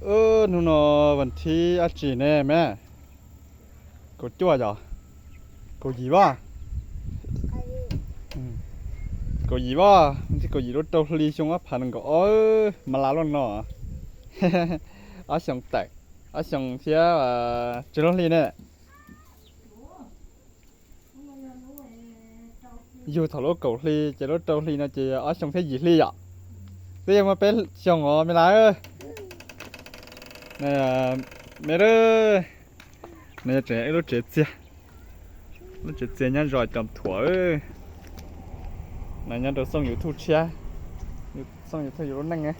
Hnub no vas thib dab tsi ne me? Kaum cuaj yom? Kaum yim as? Kaum yim as, thib kaum yim lub rau hli xyoo ob phav nees nkaum ob, mas la luaj no. Ob xyoo tawm, ob xyoo thiab tsib lub hli ne. Yug thaum lub kaum hli ces lub rau hli no ces ob xyoo thiab yim hli yom. Twb yog muaj peb xyoo os me las. Me, no yog tsev, wb lub tsev txiag, lub tsev txiag nyob zos Cos Thuam. No nyob rau xoo YouTube tshiab, xoo YouTube yus lub neej.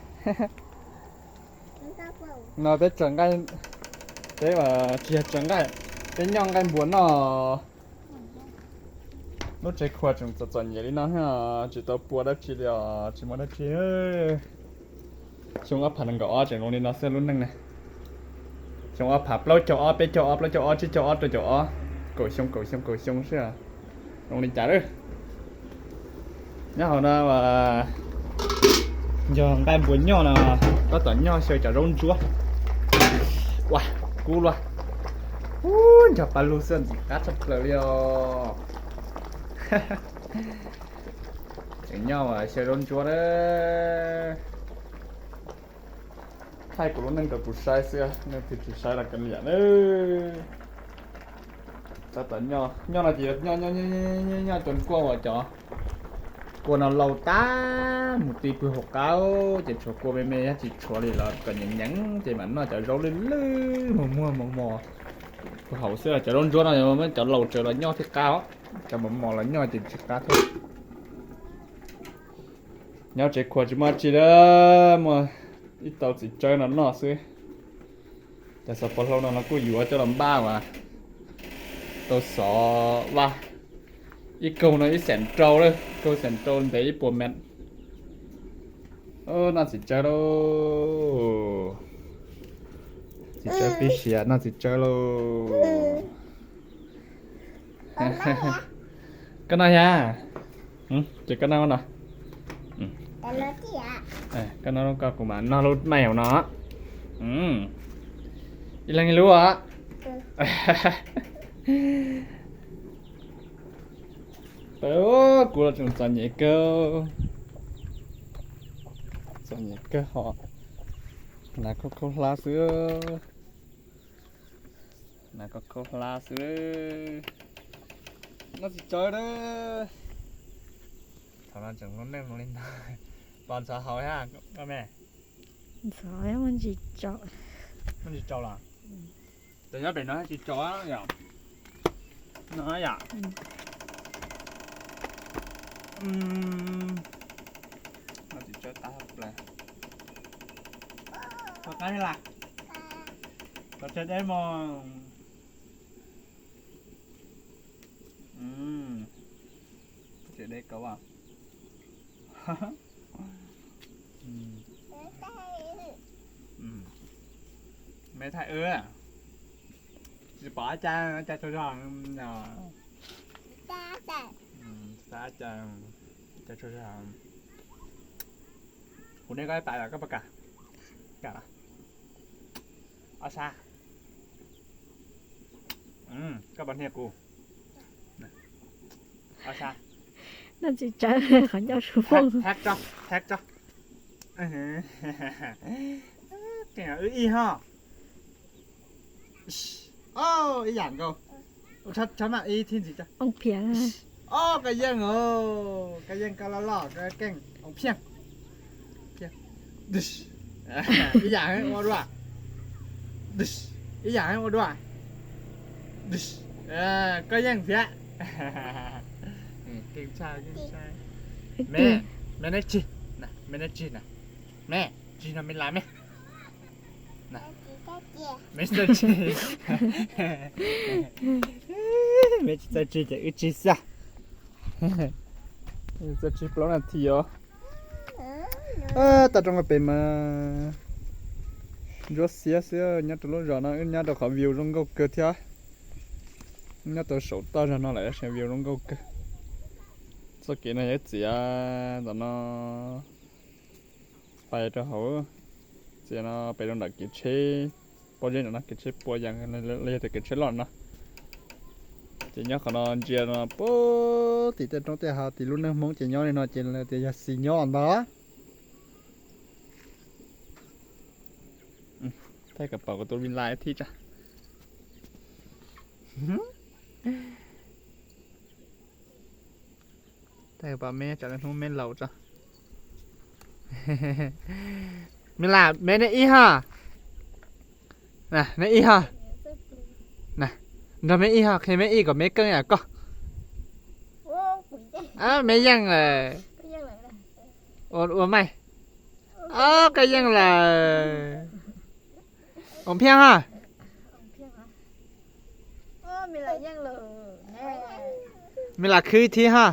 No peb tsaws nqaij, peb tsis yog tsaws nqaij, peb nyoj nqaij npua noj. Lub tsev khuas tseem txom txom nyem li no, tsis tau pua dab tsi li os, tsis muaj dab tsi. Xyoo ob phav nees nkaum ob tseem zoo li no xwb lub neej na. Xyoo ob phav plaub caug ob, peb caug ob, plaub caug ob, tsib caug ob, rau caum ob, kaum xyoo kaum xyoo kaum xyoo xwb, zoo li cas lawm. Nyob hauv no yog nqaij npua nyoj no, tab tom nyoj xyaw cov zaub ntsuab. Ua, kub luaj. Ub, nrog paj lug xwb ntxim qab tshaj plaws li os. Tseem nyob xyaw zaub ntsuab na. Thaij kuv lub neej rau kuv saib xwb, leej twg tsis saib los kav liam na. Tab tom nyob, nyob no ces nyob nyob nyob cov kua uas cov kua no laus tag mus ti pw hauv qab, ces tshuav kua me me thiab tsis tshuav li los kom nyeem nyeem ces mam noj cov zaub lwj lwj muag muag mos mos pw hauv xwb. Cov zaub ntsuab no cov laus tsawv los nyob thiaj qab, cov mos mos los nyob ces tsis qab thiab. Nyob tsev khuas tsis muaj dab tsi li, muaj ib tau txiv tsawb no noj xwb. Cov xov pos hlau no no kuj yuav coj los npaj mas tau xov vaj. Ib kaug no ib xees rau lawm, kaug xees rau ntev ib puas mev. Noj txiv tsawb lauj. Txiv tsawb pib siav, noj txiv tsawb lauj. Koj noj thiab? Ces koj noj no. Koj noj lub koj kuv mam noj lub maim hauv no. Ib leeg ib lub os. Kuv los tseem txom nyem kawg, txom nyem kawg hos. Hnav khaub khaub hlab xwb, hnav khaub khaub hlab xwb. Noj txiv tsawb na. Thaum no tseem lub neej zoo li no. Pos ntxhov hauv thiab koj me? Ntxhov, muaj ntsis tsaus los? Ces nyob pem no tsis tsaus yom? No yom? Noj txiv tsawb tab plaws. Koj qab la, koj tsawg deb mog. Tseem deb kawg as. Me thaij wb, tsis pom ab cai, ab cai tsaug zog. Ab cai tsaug zog. Kuv niam koj ib pas los koj puas kam? Kam los? Ob sab. Koj puas hnia kuv? Ob sab. Noj txiv tsawb qhov ncauj su fooj. Thab tso, thab tso. Ib ho. Ib yam nkaus. Tshab mam ib thib ntxiv tso. Ob, koj yeej os, koj yeej koj loj loj koj keej oo phiaj. Ib yam ua dua. Ib yam ua dua. Koj yeej thiab. Keej tshaj, keej tshaj. Me, me neb tsis, me neb tsis na. Me, tsis no me las me. Me tsis txawj tsis, me tsis txawj tsis ces wb tsis xwb. Txawj tsis plaub nas this os. Toj roob pem mas ntsuab xiab xwb, nyob rau lub zos no wb nyob rau qhov view zoo nkauj kawg thiab. Nyob tau saum toj zog no lawm tab sis view zoo nkauj kawg. Txoj kev no yog txiav ntawm no pais rau hauv, txoj Tias no pem rau nram kev tsheb pob zeb no, kev tsheb puas yas los yog tias kev tsheb loj no. Ces nyob qhov no ntsia no puag tim tej roob tej hav tim lub neej Hmoob ces nyob li no ces lawv tias yog xis nyob ntag. Thaij kom pom kuv tus vin lai thib tsa. Thaij kom pom me tsam lawv hnub me laus tso. Me lam me nej ib ha. Neb ib ha. Nrog me ib ha, qhia me ib kom me keej yam koj. Me yeej lawm. Ua, ua mai. Koj yeej lawm. Ua phiaj ha. Me lam khwv thib ha.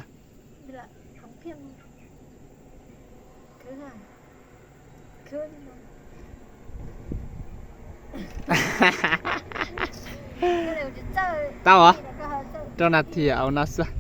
Tau os. Rau nas this au no xwb.